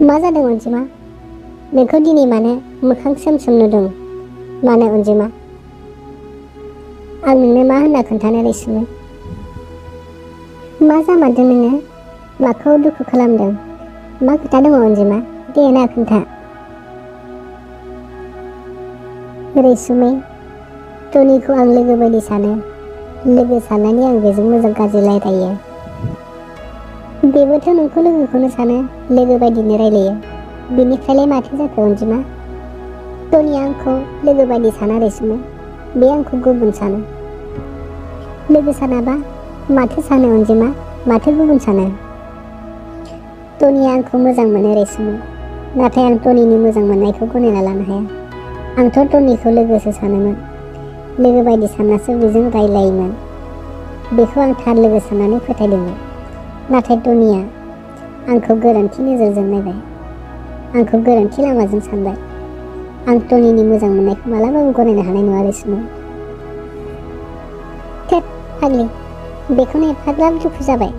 मा जादों अनजिमा? नोंखौ दिनै मानो मोखां सोम सोम नुदों? मानो अनजिमा? आं नोंनो मा होनना खोन्थानो रैसुमै? मा जामारदों नोङो? माखौ दुखु खालामदों? मा खोथा दङ अनजिमा? दे ना खोन्था। रैसुमै, टनिखौ आं लोगो बायदि सानो। लोगो साननानै आं बेजों मोजां गाज्रि रायलायो। बेबोथ' नोंखौ लोगोखौनो सानो, लोगो बायदिनो रायलायो। बेनिफ्रायलाय माथो जाखो अनजिमा? टनिया आंखौ लोगो बायदि साना रैसुमै, बे आंखौ गुबुन सानो। लोगो सानाबा माथो सानो अनजिमा? माथो गुबुन सानो? टनिया आंखौ मोजां मोनो रैसुमै, नाथाय आं टनिनि मोजां मोननायखौ गनायना लानो हाया। आंथ' टनिखौ लोगोसो सानोमोन, लोगो बायदि साननासो बेजों रायलायोमोन। बेखौ आं थार लोगो साननानै फोथायदोंमोन। नाथाय टनिया आंखौ गोरोन्थि नोजोरजों नायबाय, आंखौ गोरोन्थि लामाजों सानबाय। आं टनिनि मोजां मोननायखौ मालाबाबो गनायनो हानाय नङा रैसुमै। थेट फाग्लि, बेखौनो एफाग्राब दुखु जाबाय।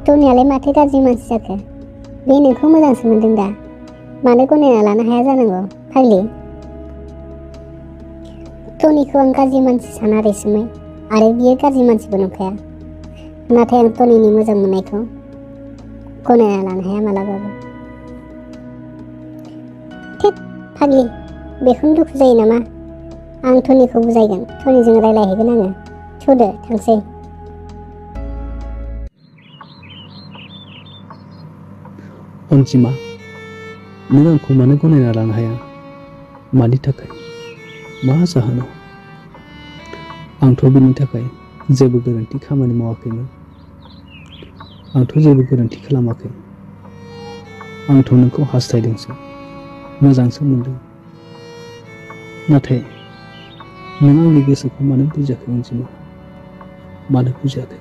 टनियालाय माथो गाज्रि मानसि जाखो? बे नोंखौ मोजांसो मोनदों दा, मानो गनायना लानो हाया जानांगौ फाग्लि? टनिखौ आं गाज्रि मानसि साना रैसुमै, आरो बियो गाज्रि मानसिबो नंखाया। नाथाय आं टनिनि मोजां मोननायखौ गनायना लानो हाया मालाबाबो। थेट फाग्लि, बेखौनो दुखु जायो नामा? आं टनिखौ बुजायगोन, टनिजों रायलायहैगोन आङो। थौदो थांसै। अनजिमा, नों आंखौ मानो गनायना लानो हाया? मानि थाखाय? मा जाहोनाव? आंथ' बिनि थाखाय जेबो गोरोन्थि खामानि मावाखैमोन। आंथ' जेबो गोरोन्थि खालामाखै। आंथ' नोंखौ हास्थायदोंसो, मोजांसो मोनदों। नाथाय नों आंनि गोसोखौ मानो बुजियाखै अनजिमा? मानो बुजियाखै?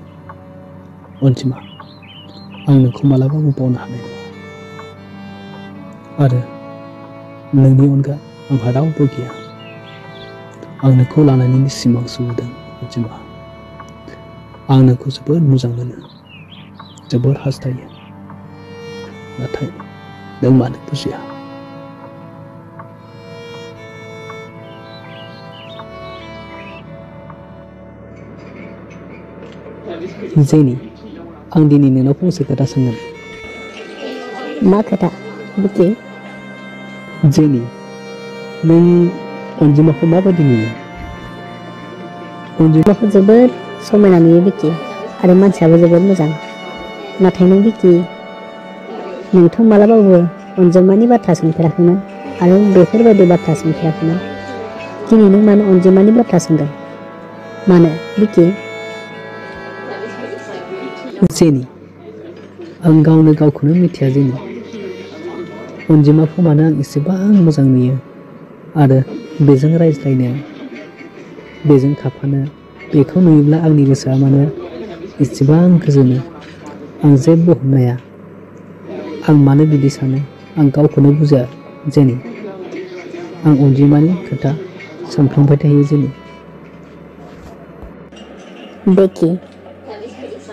अनजिमा, आं नोंखौ मालाबाबो बावनो हानाय नङा। आरो नोंनि अनगा आंहा रावबो गैया। आं नोंखौ लानानैनो सिमां सुजुदों अनजिमा। आं नोंखौ जोबोद मोजां मोनो, जोबोद हास्थायो। नाथाय नों मानो बुजिया? जेनि, आं दिनै नोंनाव फंसे खोथा सोंगोन। मा खोथा बिकि? जेनि, नों अनजिमाखौ माबायदि नुयो? अनजिमाखौ जोबोद समायना नुयो बिकि, आरो मानसियाबो जोबोद मोजां। नाथाय नों बिकि, नोंथ' मालाबाबो अनजिमानि बाथ्रा सोंफेराखैमोन, आरो बेफोरबायदि बाथ्रा सोंफेराखैमोन। दिनै नों मानो अनजिमानि बाथ्रा सोंदों? मानो बिकि? जेनि, आं गावनो गावखौनो मिथिया जेनि। अनजिमाखौ मानो आं एसेबां मोजां नुयो, आरो बेजों रायज्लायनो, बेजों थाफानो, बेखौ नुयोब्ला आंनि गोसोआ मानो एसेबां गोजोनो। आं जेबो हमनो हाया। आं मानो बिदि सानो, आं गावखौनो बुजिया जेनि। आं अनजिमानि खोथा सानफ्लांबाय थायो जेनि। बिकि,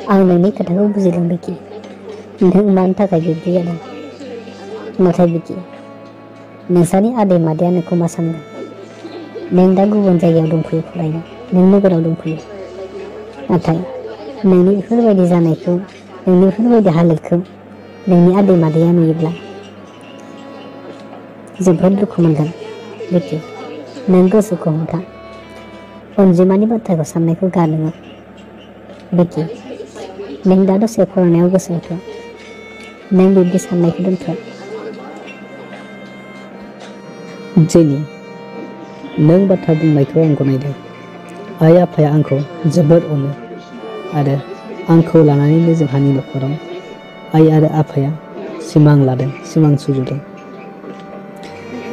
आं नोंनि खोथाखौ बुजिदों बिकि। नों मानि थाखाय बिब्दि जादों। नाथाय बिकि, नोंसानि आदै मादैया नोंखौ मा सानगोन? नों दा गुबुन जायगायाव दंफैयो फरायनो, नों नोगोराव दंफैयो। नाथाय नोंनि बेफोरबायदि जानायखौ, नोंनि बेफोरबायदि हालोदखौ नोंनि आदै मादैया नुयोब्ला जोबोद दुखु मोनगोन बिकि। नों गोसोखौ हमथा। अनजिमानि बाथ्राखौ साननायखौ गार नोङो बिकि। नों दा दसे फरायनायाव गोसो होथ'। नों बिब्दि साननायखौ दोनथ'। जेनि, नों बाथ्रा बुंनायखौ आं गनायदों। आइ आफाया आंखौ जोबोद अनो, आरो आंखौ लानानैनो जोंहानि न'खराव आइ आरो आफाया सिमां लादों, सिमां सुजुदों।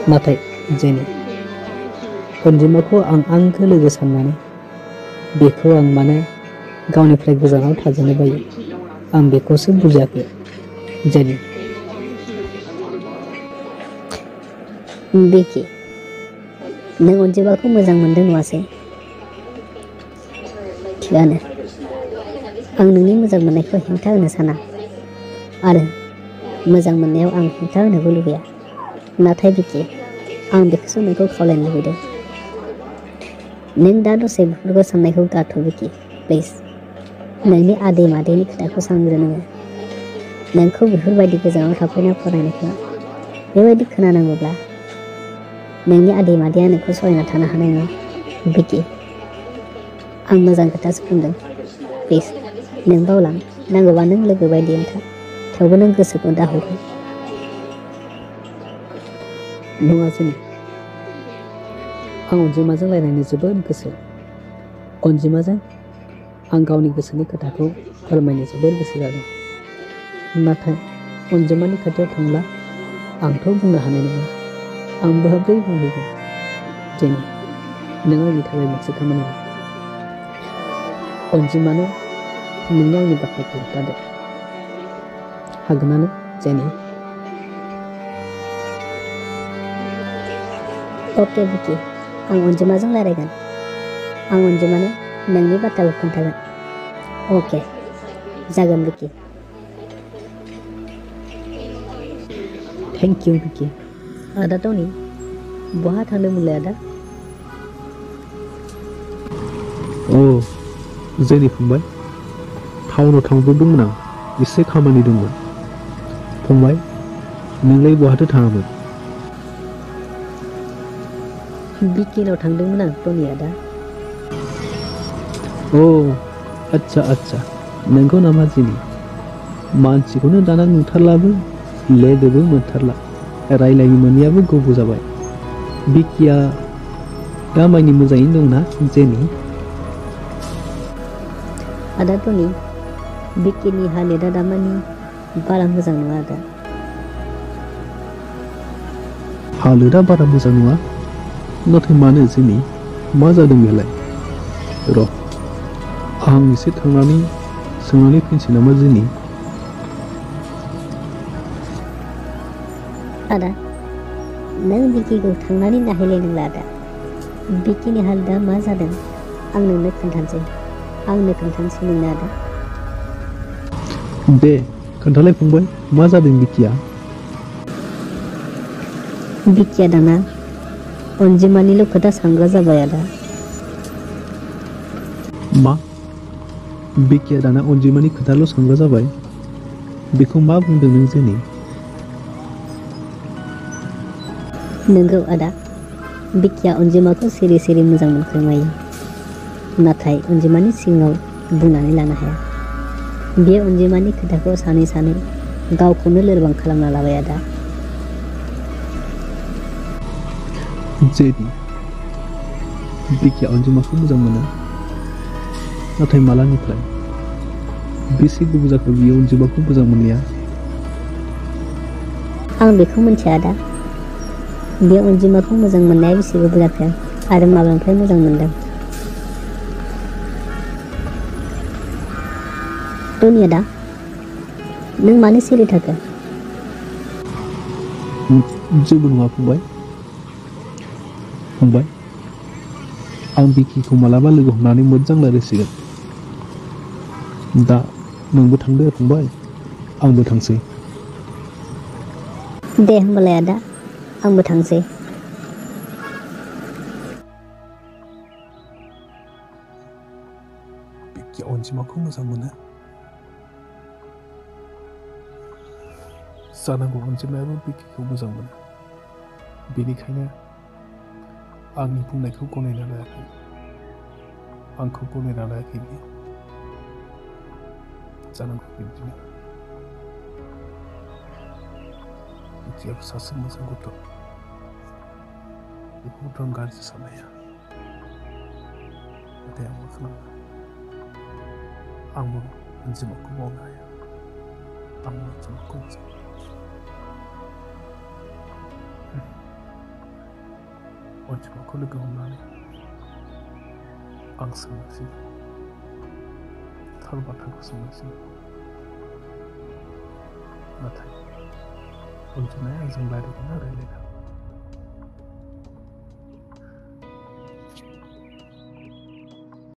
नाथाय जेनि, अनजिमाखौ आं आंगो लोगो साननानै बेखौ आं मानो गावनिफ्राय गोजानाव थाजानो बायो, आं बेखौसो बुजियाखै जेनि। बिकि, नों अनजिमाखौ मोजां मोनदों नङासै? थिगानो, आं नोंनि मोजां मोननायखौ हेंथा होनो साना। आरो मोजां मोननायाव आं हेंथा होनोबो लुबैया, नाथाय बिकि आं बेखौसो नोंखौ खावलायनो लुबैदों। नों दा दसे बेफोरखौ साननायखौ गारथ' बिकि, प्लिज। नोंनि आदै मादैनि खोथाखौ सानग्रो नोङो। नोंखौ बेफोरबायदि गोजानाव थाफैना फरायनायखौ बेबायदि खोनानांगौब्ला नोंनि आदै मादैया नोंखौ सहायना थानो हानाय नङा बिकि। आं मोजां खोथासो बुंदों, प्लिज नों बावलां, नांगौबा नों लोगो बायदियैनो था, थेवबो नों गोसोखौ दाहरगोन। नङा जेनि, आं अनजिमाजों रायज्लायनो जोबोद गोसो। अनजिमाजों आं गावनि गोसोनि खोथाखौ फोरमायनो जोबोद गोसो जादों, नाथाय अनजिमानि खाथियाव थांब्ला आंथ' बुंनो हानाय नङा, आं बोरै बुंहैगोन। जेनि, नों आंनि थाखाय मोनसे खामानि माव। अनजिमानो नोंनि आंनि बाथ्राखौ खोन्थादो, हागोनानो जेनि? अके बिकि, आं अनजिमाजों रायज्लायगोन। आं अनजिमानो नोंनि बाथ्राखौ खोन्थागोन। अके, जागोन बिकि। थेंक इउ बिकि। आदा टनि, बहा थांदोंमोनलाय आदा? जेनि फंबाय, टाउनाव थांब्रबदोंमोन आं, एसे खामानि दंमोन। फंबाय, नोंलाय बहाथो थाङामोन? बिकिनाव थांदोंमोन आं टनि आदा। आच्छा, नोंगौ नामा जेनि? मानसिखौनो दाना नुथारलाबो, लोगोबो मोनथारला, रायलायनो मोनैयाबो गोबाव जाबाय। बिकिया दामानि मोजाङैनो दंना जेनि? आदा टनि, बिकिनि हालोदा दामानि बारा मोजां नङा आदा। हालोदा बारा मोजां नङा? नाथाय मानो जेनि? मा जादों बेलाय? र', आं एसे थांनानै सोंनानै फैनोसै नामा जेनि? आदा, नों बिकिखौ थांनानै नायहैलायनांला आदा। बिकिनि हालोदा मा जादों आं नोंनो खोन्थानोसै नोंनो आदा। दे खोन्थालाय फंबाय, मा जादों बिकिया? बिकिया दाना अनजिमानिल' खोथा सानग्रा जाबाय आदा। मा? बिकिया दाना अनजिमानि खोथाल' सानग्रा जाबाय? बेखौ मा बुंदों नों जेनि? नोंगौ आदा, बिकिया अनजिमाखौ सिरि सिरि मोजां मोनखोमायो, नाथाय अनजिमानि सिगाङाव बुंनानै लानो हाया। बे अनजिमानि खोथाखौ सानै सानै गावखौनो लोरबां खालामना लाबाय आदा। जेनि, बिकिया अनजिमाखौ मोजां मोनो, नाथाय मालानिफ्राय? बेसे गोबाव जाखो बियो अनजिमाखौ मोजां मोननाया? आं बेखौ मिथिया आदा। बे अनजिमाखौ मोजां मोननाया बेसे गोबाव जाखो आरो माब्लानिफ्राय मोजां मोनदों? टनि आदा, नों मानो सिरि थाखो? जेबो नङा फंबाय। आं बिकिखौ मालाबा लोगो हमनानै मोजां रायज्लायसिगोन। दा नोंबो थांदो फंबाय, आंबो थांसै। दे होमबालाय आदा, आंबो थांसै। बिकिया अनजिमाखौ मोजां मोनो? जानांगौ अनजिमायाबो बिकिखौ मोजां मोनो, बेनिखायनो आंनि बुंनायखौ गनायना लायाखै, आंखौ गनायना लायाखै बियो। जानांगौ बिब्दिनो। बिकियाबो सासे मोजां गथ', बेखौथ' आं गाज्रि साननाया। नाथाय आं मा खालामनो? आंबो अनजिमाखौ बावनो हाया, आंबो अनजिमाखौ मोजां मोनो। अनजिमाखौ लोगो हमनानै आं सोंनोसै, थार बाथ्राखौ सोंनोसै। नाथाय अनजिमाया आंजों रायज्लायगोन ना रायज्लायला?